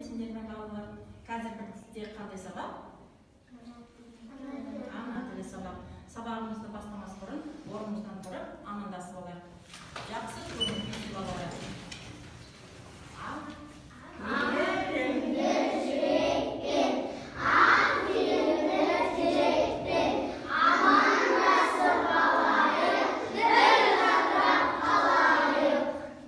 Сәлеметсіңдер ме, балалар? Қазір бізде қандай сабақ? Ана тілі сабақ. Сабағымызды бастамас бұрын орнымыздан тұрып амандасып алайық. Жақсы көңіл күй сыйлап алайық.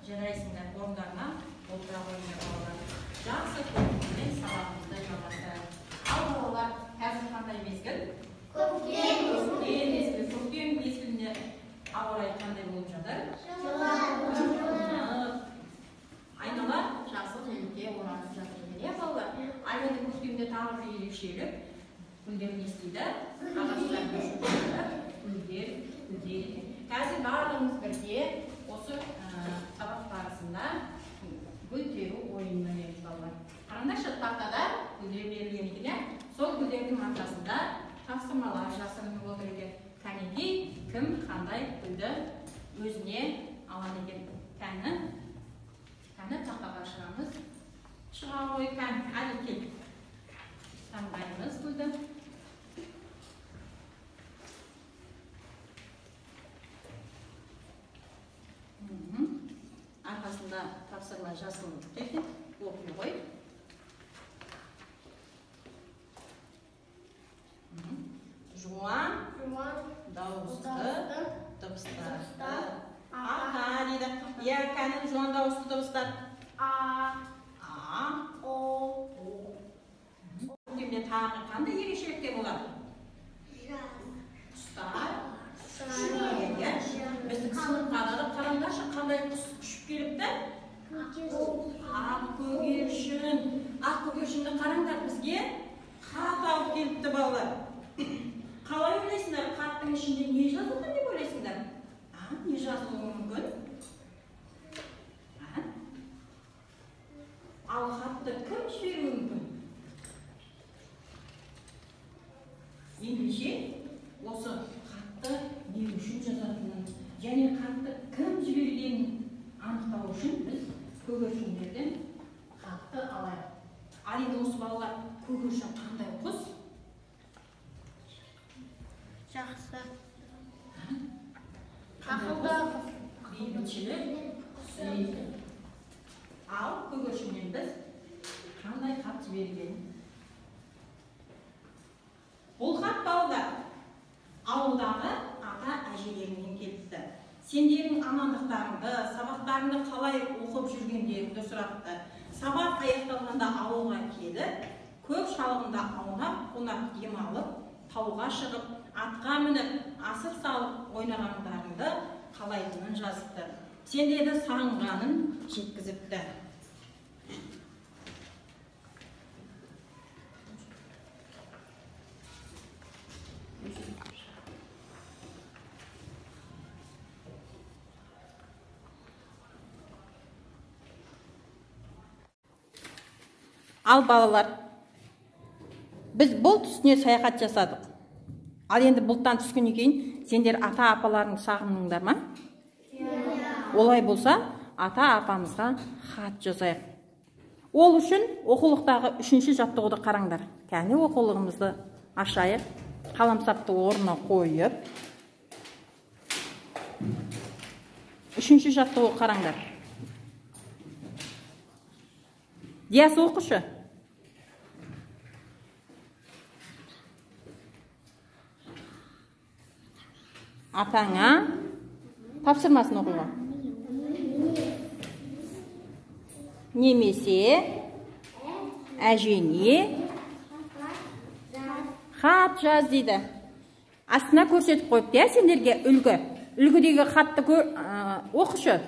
Жарайсыңдар, орындарына отыра қойыңдар, балалар. Жақсы көңілмен сабағымызды жалғастырайық. Ал балалар, қазір қандай мезгіл? Көктем мезгілі. Көктем мезгілінде ауа райы қандай болып жатыр? Айнала жасыл желекке оранып жатыр екен, иә, балалар? Ал енді көктемде тағы бір ерекшелік, гүлдер не істейді? Ағаштар гүлдер гүлдейді екен. Қазір барлығымыз бірге осы сабақ барысында гүл теру ойынын ойнаймыз, балалар. Қараңдаршы, тақтада гүлдер берілген екен, иә? Сол гүлдердің арқасында тапсырмалар жасырынып отыр екен. Кәнекей, кім қандай гүлді өзіне алады екен? Кәні, кәні тақтаға шығамыз. Шыға ғой, кән, әлі кел. Таңдаймыз гүлді. Арқасында тапсырма жасырынып екен, оқи ғой. Жуан дауысты дыбыстар. Ата дейді. Иә, кәні жуан дауысты дыбыстар. А, А, О, О. Көктемде тағы қандай ерекшеліктер болады? Құстар ұшып иә? Біздің сыныпқа да қараңдаршы, қандай құс ұшып келіпті? Ақ көгершін. Ақ көгершінді қараңдар, бізге хат алып келіпті, балалар. Қалай ойлайсыңдар, хаттың ішінде не жазылған деп ойлайсыңдар? А, не жазылуы мүмкін? А? Ал хатты кім жіберуі мүмкін? Ендеше, осы хатты не үшін жазатынын және хатты кім жібергенін анықтау үшін біз көгершіндерден хатты алайық. Ал енді осы балалар, көгершін қандай құс? Жақсы. Ақылды. Бейбітшілік құсы. Ал көгершіннен біз қандай хат жіберген? Бұл хат, балалар, ауылдағы ата әжелеріңнен келіпті. Сендердің амандықтарыңды, сабақтарыңды қалай оқып жүргендеріңді сұрапты. Сабақ аяқталғанда ауылға келіп, көп шалғында аунап, қунап демалып, тауға шығып, атқа мініп, асыр салып ойнағандарыңды қалайтынын жазыпты. Сендерді сағынғанын жеткізіпті. Ал балалар, біз бұлт үстіне саяхат жасадық. Ал енді бұлттан түскеннен кейін сендер ата апаларыңды сағындыңдар ма? Олай болса, ата апамызға хат жазайық. Ол үшін оқулықтағы 3-ші жаттығуды қараңдар. Кәне оқулығымызды ашайық, қаламсапты орнына қойып, 3-ші жаттығу қараңдар. Диас, оқышы. Атаңа тапсырмасын оқуға. Немесе әжеңе хат жаз дейді. Астына көрсетіп қойыпты, иә, сендерге үлгі. Үлгідегі хатты оқышы.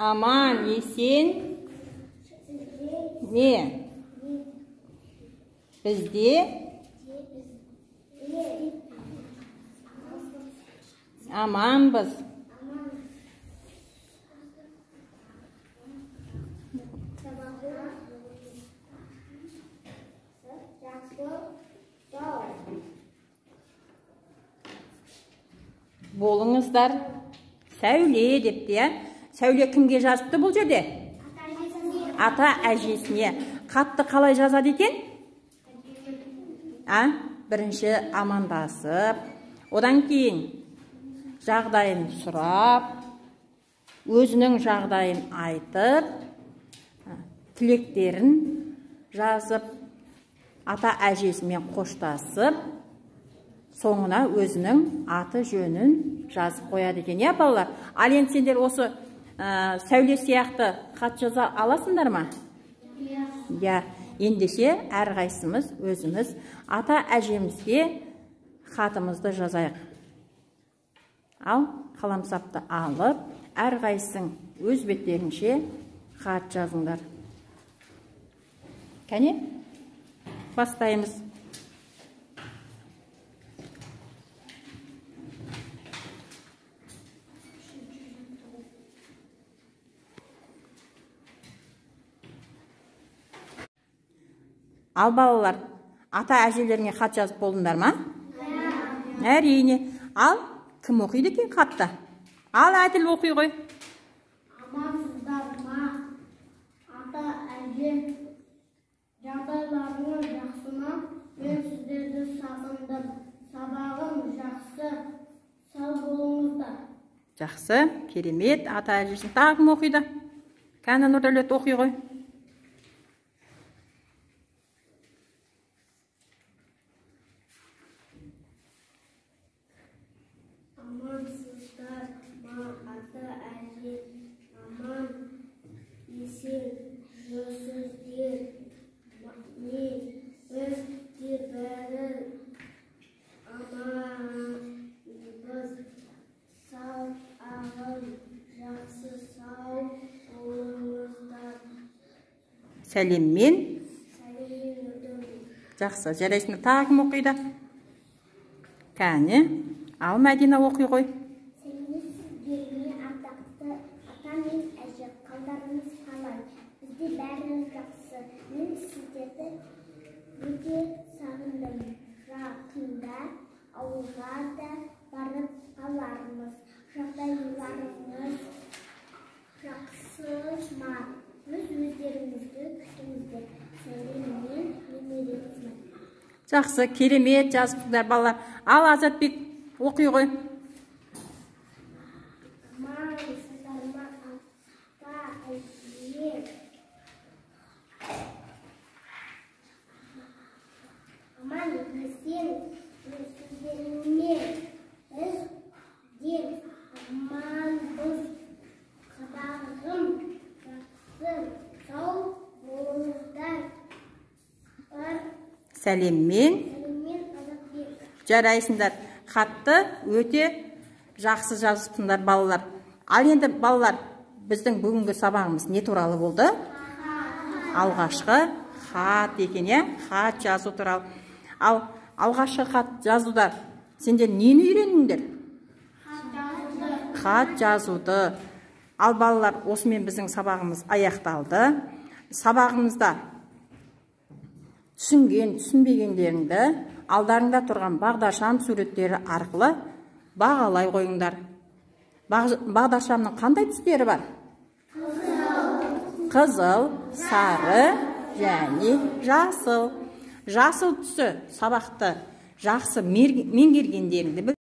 Аман есен ме? Бізде аманбыз. болыңыздар. Сәуле депті, иә? Сәуле кімге жазыпты бұл жерде? Ата әжесіне. Хатты қалай жазады екен? Бірінші амандасып, одан кейін жағдайын сұрап, өзінің жағдайын айтып, тілектерін жазып, ата әжесімен қоштасып, соңына өзінің аты жөнін жазып қояды екен, иә, балалар? Ал енді сендер осы Сәуле сияқты хат жаза аласыңдар ма? Иә. Ендеше әрқайсымыз өзіміз ата әжемізге хатымызды жазайық. Ал қаламсапты алып, әрқайсың өз беттерінше хат жазыңдар. Кәне, бастаймыз. Ал балалар, ата әжелеріңе хат жазып болдыңдар ма? Әрине. Ал кім оқиды екен хатты? Ал Әділ оқи ғой. Амансыздар ма, ата әже, жағдайларыңыз жақсы ма? Мен сіздерді сағындым. Сабағым жақсы, сау болыңыздар. Жақсы, керемет. Ата әжесін тағы кім оқиды? Кәні Нұрдәулет оқи ғой. Амансыздар ма, ата әже, аман есен жүрсіздер ме? Біз де бәрі аманбыз. Сабағым жақсы, сау болыңыздар. Сәлеммен. Сәлеммен. Жақсы, жарайсың. Тағы кім оқиды? Кәне, ал Мәдина оқи ғой. Сәлеметсіздер ме, ардақты ата мен әже, қалдарыңыз қалай? Бізде бәрі жақсы. Мен сіздерді өте сағындым. Жақында ауылға да барып қалармыз. Жағдайларыңыз жақсы ма? Өз өздеріңізді күтіңіздер. Сәлеммен, немере қызым. Жақсы, керемет жазыпсыңдар балалар. Ал Азатбек оқи ғой. Амансыздар ма, ата әже, аман есен жүрсіздер ме? Біз де аманбыз. Сабағым жақсы, сау болыңыздар. Сәлеммен. Сәлеммен, Азатбек. Жарайсыңдар. Хатты өте жақсы жазыпсыңдар балалар. Ал енді балалар, біздің бүгінгі сабағымыз не туралы болды? Алғашқы хат екен, иә? Хат жазу туралы. Ал алғашқы хат жазуда сендер нені үйрендіңдер? Хат жазуды. Ал балалар, осымен біздің сабағымыз аяқталды. Сабағымызда түсінген, түсінбегендеріңді алдарыңда тұрған бағдаршам суреттері арқылы бағалай қойыңдар. Бағдаршамның қандай түстері бар? Қызыл, сары және жасыл. Жасыл түсі сабақты жақсы меңгергендеріңді